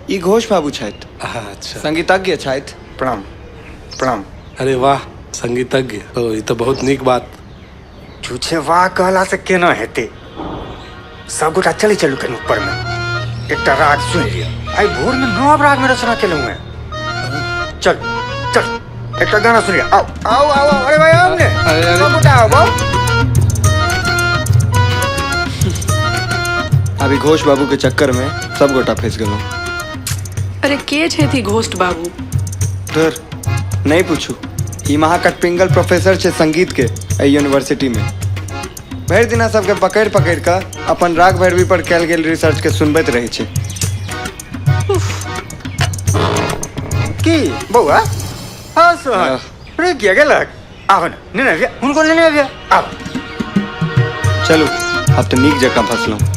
ई घोष बाबू छथि। अच्छा। संगीतज्ञ छथि। प्रणाम प्रणाम। अरे वाह, संगीतज्ञ। ओ ई तऽ बहुत नीक बात। छुछे वाह कहला से केना हेतै? सबगोटा चलै चलू कनि ऊपरमे, एकटा राग सुनि लिअ। आइ भोरमे नव रागमे रचना केलहुँ हेँ। चल चल, एकटा गाना सुनि लिअ। आउ आउ आउ आउ, अरे भाई आउ ने, सबगोटा आउ आउ। अभी घोष बाबू के चक्कर में सब गोटा फंस गेलहुँ। अरे के छथि घोष्ट बाबू? धुर, नहीं पूछू। ई महाकटपिंगल प्रोफेसर छै संगीत के एहि यूनिवर्सिटी में। भरि दिना सबके पकड़ि पकड़ि कऽ अपन राग भैरवी पर कयल गेल रिसर्च के सुनबैत रहै छै। की बौआ? हाँ सोहन, रुकि किया गेलक? आब ने, नेने अबिया हुनको, नेने अबिया आब। चलू, आब तऽ नीक जकाँ फसलहुँ।